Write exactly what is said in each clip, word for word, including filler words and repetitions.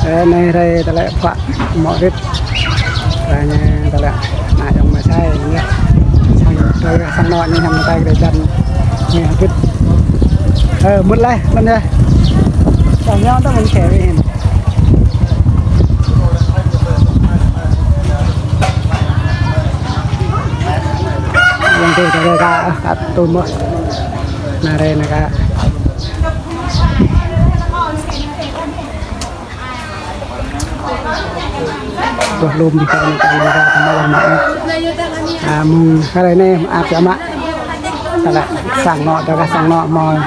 Anai rai tơlơi phuă mŏ rit. Rai anai tơlơi ană ayŏng amai sai anai. Sang, sang anŏ anai hiam tơlơi kơ jăn anai hơbĭt. Ơ, mŭt laih, mŭt yơh. Sang anŏ ta mŭt khe wĭ hin. Yang tu tơlơi ka, ka tŭm mơ̆. Anai rai anai ka. Tuh lum di kơ anai, anai ka tơma lăng mă. A, mơ̆ng hrơi anai ăt biă mă. Tơlơi sang anŏ, tơlơi sang anŏ mơ̆.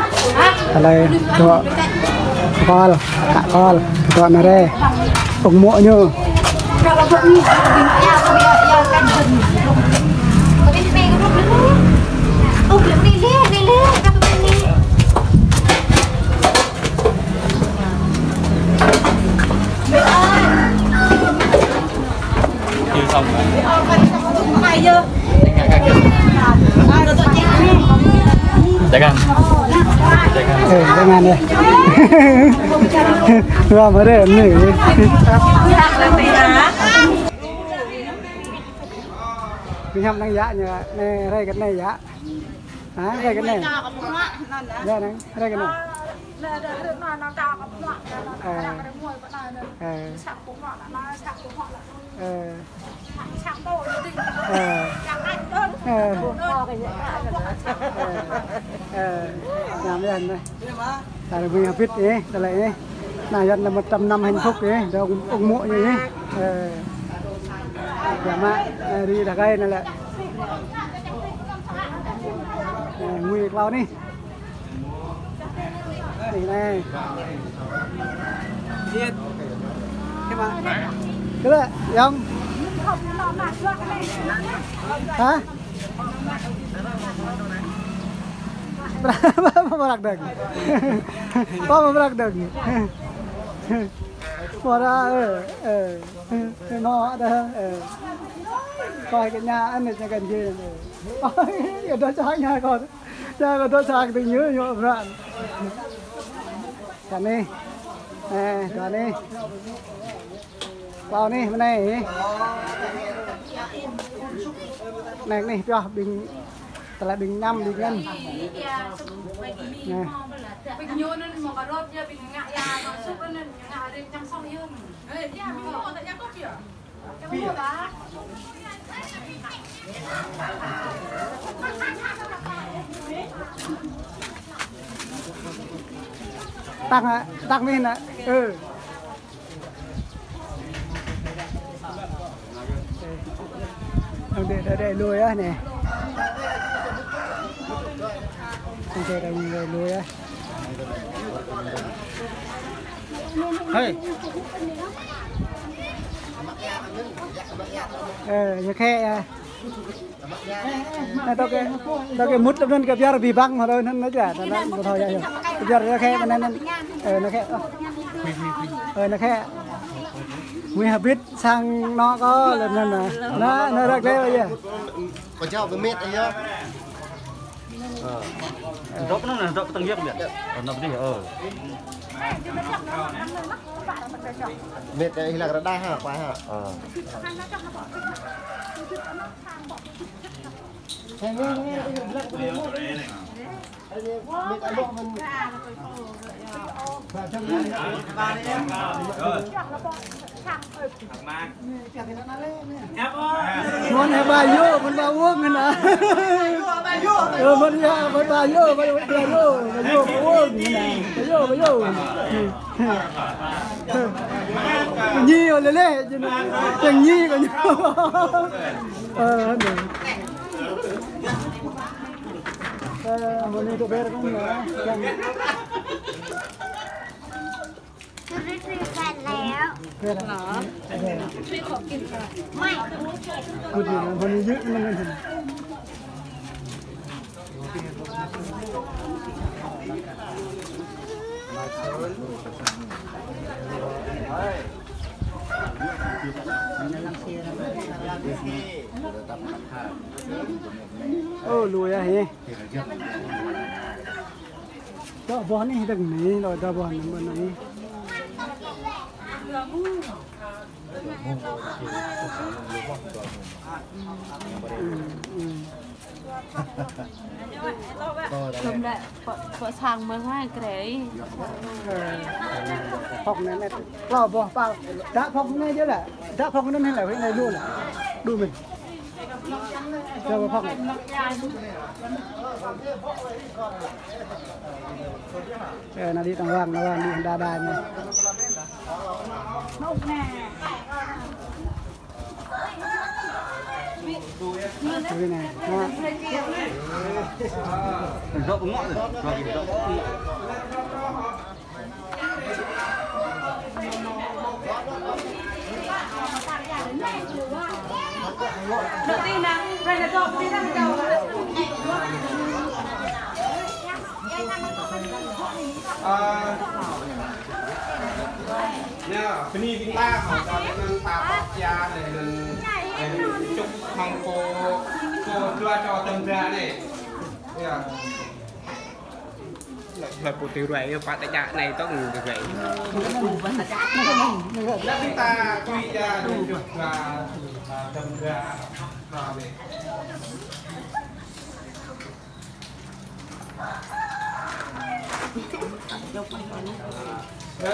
Tơlơi dŏ kol, kă kol, dŏ anai rai. Ung mŏ ñu. Dagang. Dagang. Ơ, dagang yơh. Wah, mơ̆ rơ̆ anai. Ñu hiam năng yă ñu, anai rai kơ anai yă. Hă, rai kơ anai. Yă năng, rai kơ anai. Ơ. Ơ. Ơ. Ơ. Ơ. Ơ. Anăm yăn anai. Ta rai mơ̆ng hơbĭt ih, tơlơi ih. Anai yăn là một trăm năm hạnh phúc ih, dŏ ung, ung mŏ ih. Ơ. Biă mă, ơ, ri đah gai anai lĕ. Ơ, ngui klâo anai. Anai, anai. Kơ lĕ, Yŏng. Hă? Pơmrăk dơ̆ng. Pơmrăk dơ̆ng. Pơmrăk, ơ, ơ. Anai, ơ. Kơ kơ ñu, anai ñu kăn jing. Ơ. Kơ dŏ čang ñu kơ. Čang kơ dŏ čang tơ ñu, ñu pơmrăk. Kơ anai. Ơ, kơ anai. Klâo anai, mơ̆ng anai. Anai, anai, pioh ƀing, tơlơi ƀing ñăm, ƀing ngăn. Anai. Tăng hă? Tăng anai nă. Ơ. Đang đĕ, đĕ, đĕ lui ah anai. Đang đĕ, đang đĕ lui ah. Hơi. Ơ, ñu khĕ ah. Anai tŏ kơ, tŏ kơ mŭt lăm anŭn kơ biar abih bang mơ̆ anŭn anŭn yơh, anŭn anŭn mơ̆ thâo yơh. Kơ biar yơh khĕ anŭn anŭn. Ơ, anŭn khĕ. Ơ, anŭn khĕ. Mui hơbĭt sang anŏ kơ lăm anŭn anŭn. Anŭn, anŭn răk lĕ yơh. Kơ jao pơmĭt yơh. Ơ. Dŏ anŭn anŭn, dŏ tơ̆ng yơh kơ biar. Ơ, anŭn pơdih, ơ. Mĭt yơh, hilang rơđah ha, kuai ha. Ơ. Mơ̆n hă ba yơh, mơ̆n ba wơ̆ng anŭn. Ơ, mơ̆n yơh, mơ̆n ba yơh, ba yơh, ba yơh, ba yơh, ba wơ̆ng anŭn. Ba yơh, ba yơh. Ñu ôh lĕ lĕ, čang ñu kơ ñu. Ơ, anai. Ơ, mơ̆n anai tŏ ƀĕ kơ ñu. Ƀĕ. Mơ̆n anai yơh, mơ̆n anai. Ơ, lui ah hĭ. Dŏ boh anai, dơ̆ng anai, dŏ, dŏ boh anai, boh anai. Tôm lĕ, pơ, pơ sang mơ̆ng hai krei. Phŏk anai met. Klâo boh pal. Đă phŏk anai jơ̆ lĕ. Đă phŏk anŭn hĭ lĕ, huĭ anai lu lĕ. Đu mĭn. Čơ boh phŏk anai. Ơ, anai đĭ tơ̆ng wang, anai wang đĭ đa đa anai. Ui anai, ha. Ơ, anai, bơni ƀing ta, hŏ, kơ anŭn ta pŏk ia, anŭn, anŭn, čŭk hăng pô, pô dua čô tơm dra anai. Ia. Lăi pô tui ruai, pă tơčă anai tŏng ruai. Anŭn ƀing ta tui ia, anŭn čŭk dua, tơm dra, dra anai. Ơ,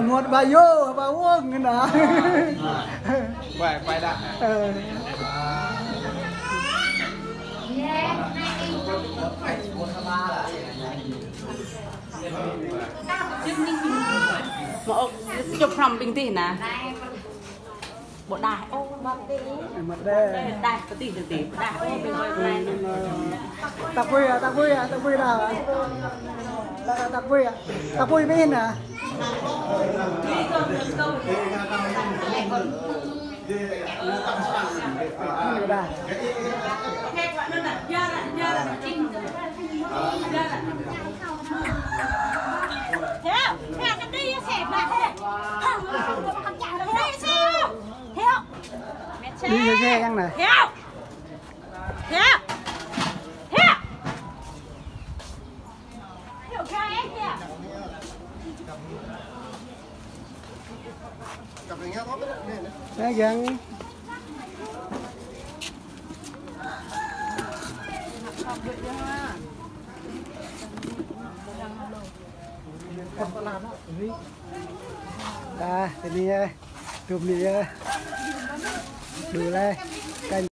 muat ƀai yơh, ƀai wơ̆ng anai. Ƀai, ƀai đă. Ơ. Mơ̆ ôh, čŭp hrŏm ƀing tih anai. Ƀu đah ôh. Mơ̆ đah. Đah pơtih pơtih. Đah ôh, ƀing ƀai ƀai. Tăk pui ah, tăk pui ah, tăk pui đah. Tăk, tăk pui ah. Tăk pui ƀing ah. Mơ̆ đah. Theo, theo, cái đi xe bạc. Theo. Đi xe xe căng nè. Theo. Theo. Theo. Theo, theo, theo. Cặp này nghe thôi, cái này. Nó gắn. Dah, ini ya. Tum ni ya. Dulai.